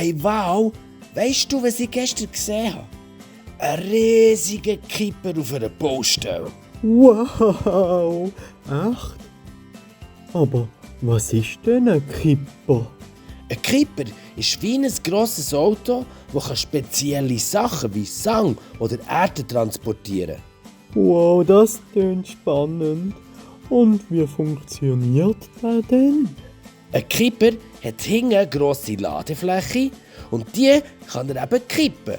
Hey, wow! Weißt du, was ich gestern gesehen habe? Ein riesiger Kipper auf einer Baustelle. Wow, echt? Aber was ist denn ein Kipper? Ein Kipper ist wie ein grosses Auto, das spezielle Sachen wie Sang oder Erde transportieren kann. Wow, das klingt spannend. Und wie funktioniert der denn? Ein Kipper hat hinten eine grosse Ladefläche und die kann er eben kippen.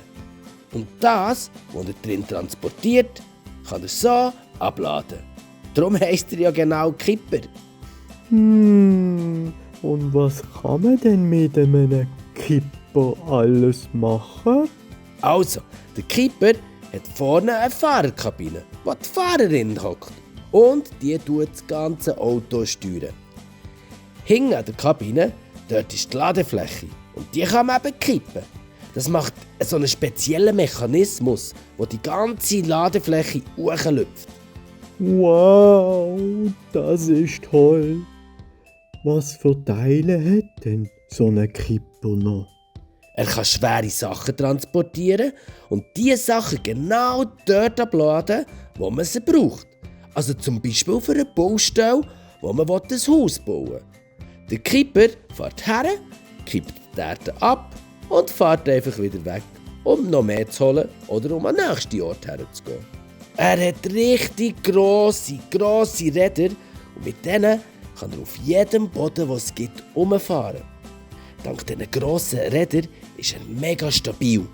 Und das, was er drin transportiert, kann er so abladen. Darum heisst er ja genau Kipper. Und was kann man denn mit einem Kipper alles machen? Also, der Kipper hat vorne eine Fahrerkabine, wo die Fahrerin hockt. Und die tut das ganze Auto steuern. Hinten an der Kabine, dort ist die Ladefläche. Und die kann man eben kippen. Das macht so einen speziellen Mechanismus, der die ganze Ladefläche hochlüpft. Wow, das ist toll. Was für Teile hat denn so ein Kipper noch? Er kann schwere Sachen transportieren und diese Sachen genau dort abladen, wo man sie braucht. Also zum Beispiel für eine Baustelle, wo man ein Haus bauen will. Der Kipper fährt her, kippt die Erde ab und fährt einfach wieder weg, um noch mehr zu holen oder um an den nächsten Ort herzugehen. Er hat richtig grosse Räder und mit denen kann er auf jedem Boden, den es gibt, umfahren. Dank diesen grossen Rädern ist er mega stabil.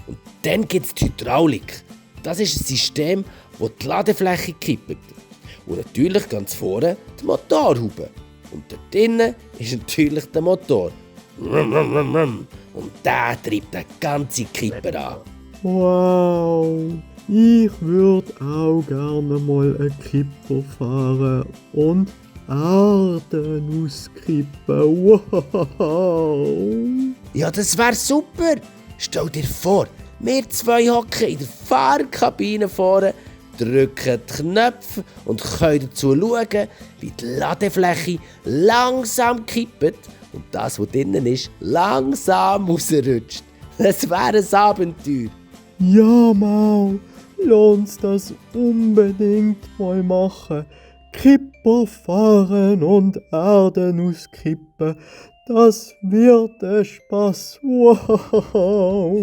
Und dann gibt es die Hydraulik. Das ist ein System, das die Ladefläche kippt. Und natürlich ganz vorne die Motorhaube. Und dort drinnen ist natürlich der Motor. Und der treibt den ganzen Kipper an. Wow, ich würde auch gerne mal einen Kipper fahren und Erden auskippen. Wow. Ja, das wäre super. Stell dir vor, wir zwei hocken in der Fahrerkabine vorne, drücken die Knöpfe und können dazu schauen, wie die Ladefläche langsam kippt und das, was drinnen ist, langsam rausrutscht. Das wäre ein Abenteuer. Ja, Mau, lass uns das unbedingt mal machen. Kipper fahren und Erden auskippen. Das wird ein Spass. Wow.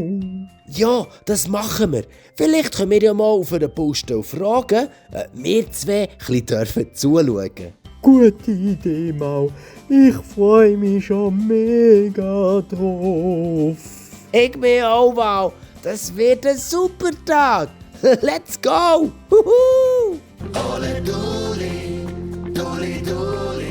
Ja, das machen wir. Vielleicht können wir ja mal auf einer Baustelle fragen, ob wir zwei ein bisschen zuschauen dürfen. Gute Idee, Mau. Ich freue mich schon mega drauf. Ich bin auch, wow. Das wird ein super Tag. Let's go! Huhu! Ole Doli, Doli Doli.